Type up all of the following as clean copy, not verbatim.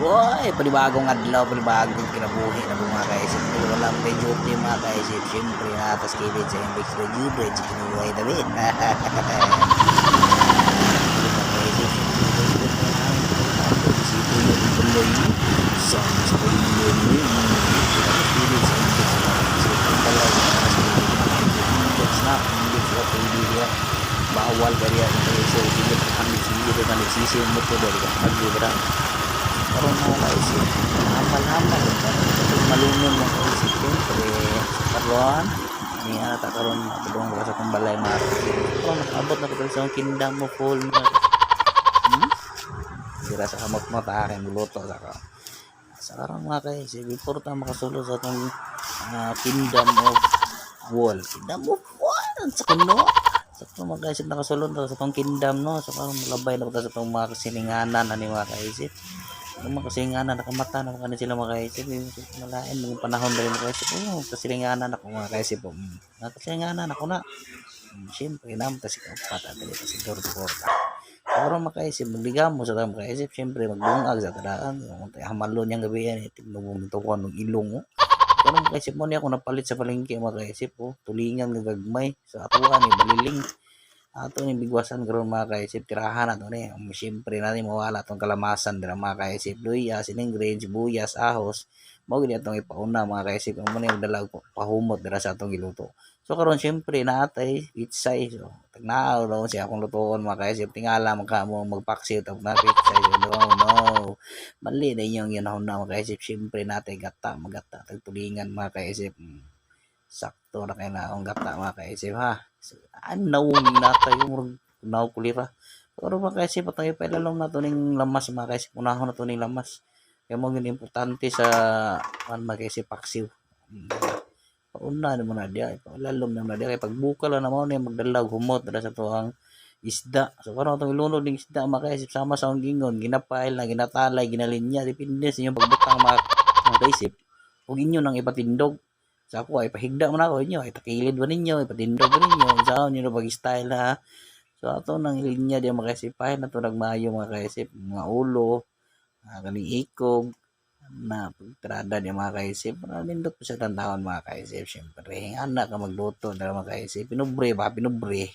Oy, panibagong adlaw, panibagong kinabuhi na po, mga kaisip. Hindi wala may duty, mga kaisip. Siyempre, natas kilid sa MX Radio Bridge. Kinuhay na rin. Mga kaisip, siyempre, isipin yung tuloy. Sa tuloy kilid sa MX, mga kaisip. Ang balay, natas kilid, mga kaisip. Index na, index na, pwede siya. Bawal kaya mga kaisip. Silip, ang sisi, ang sisi, mo to, dari ka. Pag-ibra. Karon, mga kaisip, hamal-hamal malunon, mga kaisip. Siyempre karon ni ana ta karon padung ka sa akong balay, mga kaisip. Karon nakaabot na ko sa akong kingdom of wall, mga Dira sa kamot mo ta kay muluto sa ka. Sa karon, mga kaisip, before ta makasulod sa atong kingdom of wall. Kingdom of wall sa kuno. Sa itong mga kaisip, nakasulod na sa atong kingdom, no. So karon malabay na ta sa atong mga kasilinganan ani, mga kaisip. Ang mga kasilinganan, nakamata na mga sila, mga kaisip. Malain mga panahon na rin, mga kaisip. Oh, kasilinganan ako, mga kaisip. Oh. Mga kasilinganan ako na. Siyempre, naman ta si kaupat at dali ta si Dorporta. So, karon, mga kaisip, magligamo sa mga kaisip. Siyempre, magbungag sa tadaan. Yung hamalon niyang gabi yan. Tignan tukuan ng ilong. Oh. Karon, mga kaisip, mo niya ako napalit sa palengke, mga kaisip. Oh, tulingan nga gagmay. Sa atuan ni baliling. Ato ni bigwasan karon, mga kaisip, tirahan nato ni. Siyempre natin mawala atong kalamasan dira, mga kaisip. Luya, siningrid, sibuyas, ahos. Mao gid atong ipauna, mga kaisip. Amo ni magdala og pahumot dira sa atong giluto. So karon siyempre naatay pitsay. So tagnaaw daw siya akong lutoon, mga kaisip. Tingala man ka mo magpaksiw tapos na pitsay. So, no, no. Mali na inyong ginahon na, mga kaisip. Siyempre natay gata, magata tagtulingan, mga kaisip. Sakto na kay na akong gata, mga kaisip, ha. So, anaw natay murag naw kulira. Pero, mga kaisip, atong ipailalom na to ning lamas, mga kaisip. Unahon na to ning lamas. Kaya mo importante sa kan, mga kaisip, paksiw. Pauna na mo na diya, ipailalom na mo na diya. Kay pagbukal na mo ni magdala og humot dira sa tuang isda. So karon atong ilunod ning isda, mga kaisip, sama sa akong gingon, ginapail na, ginatalay, ginalinya, depende sa inyong pagbutang, mga kaisip. Ug inyo nang ipatindog. Sa ako ay pahigda man ako, inyo ay takilid ba ninyo, ipatindog ba ninyo, sa inyo pag style ha. So ato nang linya diya, mga kaisip, pahin na to nagmaayo, mga kaisip, mga ulo, kaning ikog na pagtrada niya, mga kaisip, para nindot pa siya tandahon, mga kaisip. Syempre anak ka magluto na, mga kaisip, pinubre ba, pinubre.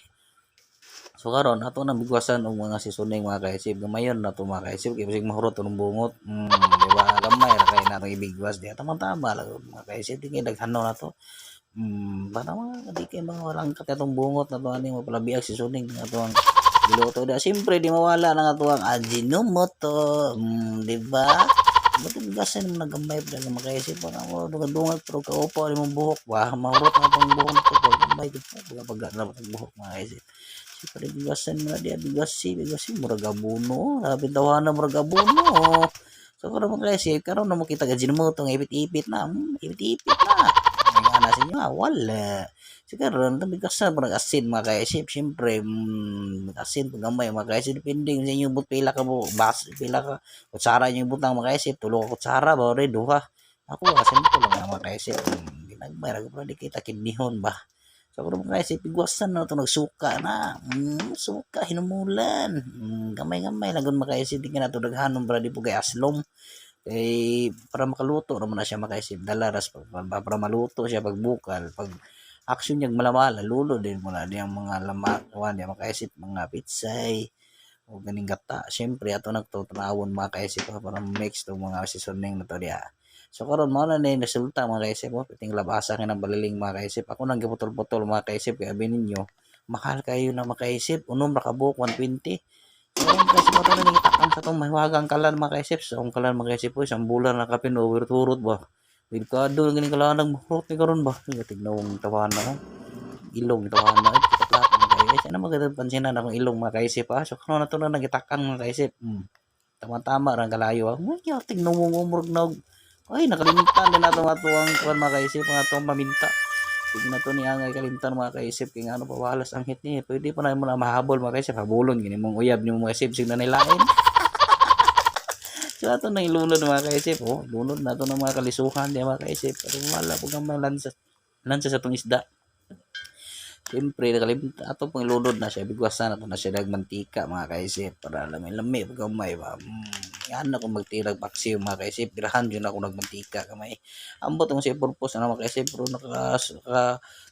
So karon ato nang bigwasan og mga seasoning, mga kaisip. Gamayon na to, mga kaisip, kay bisig mahurot ng bungot. Di ba? Gamay ra kay natong ibigwas diya. Tama-tama lang, mga kaisip, di kay daghano na to. Para mga di kay mga walang kat atong bungot na to ani mapalabiag seasoning ato ang giluto da. Siyempre di mawala na ato ang Ajinomoto. Di ba? Ba't bigasan mo nagamay pa mga kaisip para mo dungal pero kaupo ni mong buhok ba mahurot na itong buhok na to, gamay gud po pag na itong buhok, mga kaisip. Siyempre bigasan mo na diya, bigasi bigasi murag abono, sabi tawanan, murag abono. So karon, mga kaisip, karon na mo kita Ajinomoto nga ipit-ipit na, ipit-ipit na. May ana sa inyo, ah, wala. So karon bigasan murag asin, mga kaisip, siyempre asin pag gamay, mga kaisip, depende sa inyong but pila ka mo bas pila ka kutsara inyong butang, mga kaisip, tulo ka kutsara ba ore duha. Ako ah, simple lang mga kaisip. Ginagmay ra gud di kita kidnihon ba. So karon, mga kaisip, igwasan na to nagsuka na. Suka hinumulan. Gamay-gamay lang gud, mga kaisip, di ka na to daghanon para di po kay aslom. Kay para makaluto naman na siya, mga kaisip. Dala ras para maluto siya pagbukal. Pag action niya malamala, lulo din mo na diyang mga lama kuan diya, mga kaisip, mga pitsay o ganing gata. Siyempre ato nagtutunawon, mga kaisip, ha, para mix tong mga seasoning na to diya. So karon mao na ni resulta, mga kaisip, oh. Piting labasa kay ng baliling, mga kaisip. Ako nang giputol-putol, mga kaisip, kay abi ninyo mahal kayo na, mga kaisip. Unom ra ka buok, 120. So mga kaisip, ato na gitakang sa tong mahiwagang kalan, mga kaisip. Sa akong kalan, mga kaisip, oy, isang bulan na kapin over turot ba. Delikado lang ganing kalanang mahurot ni karon ba. Tignawong tawahan na ilong tawahan na kita mga kaisip. Ano maganda pansinan akong ilong, mga kaisip, ha. So karon na to na nagitakang, mga kaisip. Tama-tama ra kalayo, ah. Ay, tignan mo murag nag ay nakalimtan din nato nga tuwang kuan, mga kaisip, mga tuwang paminta. Tignan to niya nga kalimtan, mga kaisip, kay ngano pa walas ang hit niya. Pwede pa na mo na mahabol, mga kaisip, habulon gini mong uyab nimo, mga kaisip, sig na nilain. So ato nang ilunod, mga kaisip, oh, lunod na to ng mga kalisuhan di, mga kaisip. Pero wala po gamay lansa lansa sa tong isda. Siyempre, nakalimtan ato pong ilunod na siya, bigwasan na to na siya dag mantika, mga kaisip, para lami-lami pag gamay ba. Yan ako magtirag paksiw, mga kaisip. Girahan yun ako nagmantika kamay. Ambot ang siya purpose na, mga kaisip, pero naka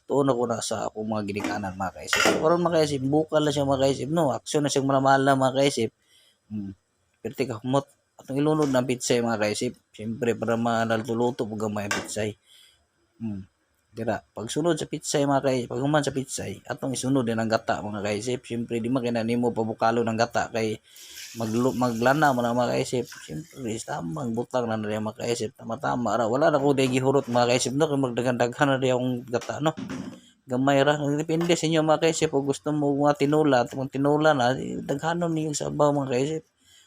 tuon ako na sa akong mga ginikanan, mga kaisip. Pero, mga kaisip, bukal na siya, mga kaisip, no? Aksyon na siyang malamala, mga kaisip. Pero tika humot atong ilunod ng pitsay, mga kaisip. Siyempre para manaluluto pag gamay ang pitsay. Dira, pagsunod sa pitsay, mga kaisip, pag human sa pitsay, atong isunod din ang gata, mga kaisip. Siyempre di man kay nimo pabukalo ng gata kay maglana mo na, mga kaisip. Siyempre tamang butang na na mga kaisip. Tama-tama ra. Wala na ko day gihurot, mga kaisip, no, kay magdaghan-daghan na di akong gata, no. Gamay ra. Depende sa inyo, mga kaisip, kung gusto mo mga tinula, at kung tinula na, di, daghanon ninyo sa sabaw, mga kaisip.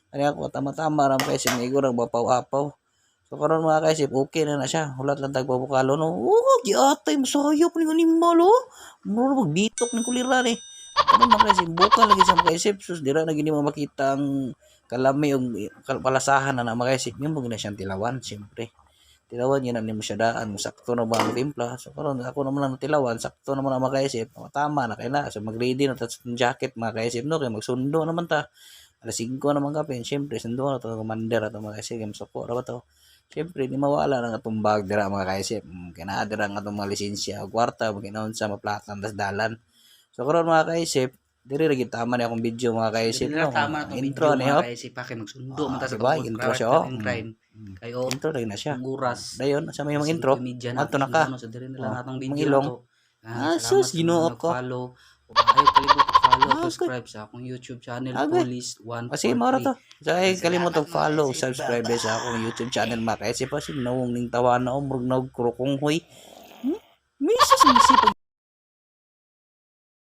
Kaya ako tama-tama ra, mga kaisip, maigo ra bapaw-apaw. So karon, mga kaisip, okay na na siya. Hulat lang tagpabukalo, no. Oh, giatay masayop ning animal oh. Mura magbitok ning kulira ni. Ano, mga kaisip, buka lagi sa mga kaisip. Sus, dira na gini mo makita ang kalami og palasahan na na, mga kaisip. Yung na siyang tilawan, siyempre. Tilawan yun na nimo siya daan. Sakto na ba ang timpla? So karon ako naman lang tilawan, sakto naman ang mga kaisip. Tama na kay na. So mag-ready na ta sa jacket, mga kaisip, no, kay magsundo naman ta. Alas 5 naman kapin, siyempre sundo na to commander ato, mga kaisip, kay masuko ra ba to? Siyempre di mawala ang atong bag dira, mga kaisip. Kinaa dira ang atong mga lisensya o kwarta, maginaon sa maplatan tas dalan. So karon, mga kaisip, diri ra gid tama ni akong video, mga kaisip, Dili na no. tama na itong Intro video, ni mga hop. kaisip pa kay magsundo man Ah, ta sa diba? tungkol Intro siya, oh. and crime. Kay oh, Intro rin na siya. ang oras. Dayon, sa may mga intro, Media na adto na ka. sundo na. So diri na lang Oh, atong mga video ilong. na to. Ah, Salamat sus, sa mga Ginoo ko. nag-follow. Ug ayaw kalimot follow Ah, at subscribe sa akong YouTube channel, Okay. Police O sige, mao ra 143. to. So, ay, kalimot Salamat, mga follow, kaisip. Subscribe sa akong YouTube channel, mga kaisip. Kasi nawong ning tawa na, oh, murag naog krukong hoy. Misis, misipag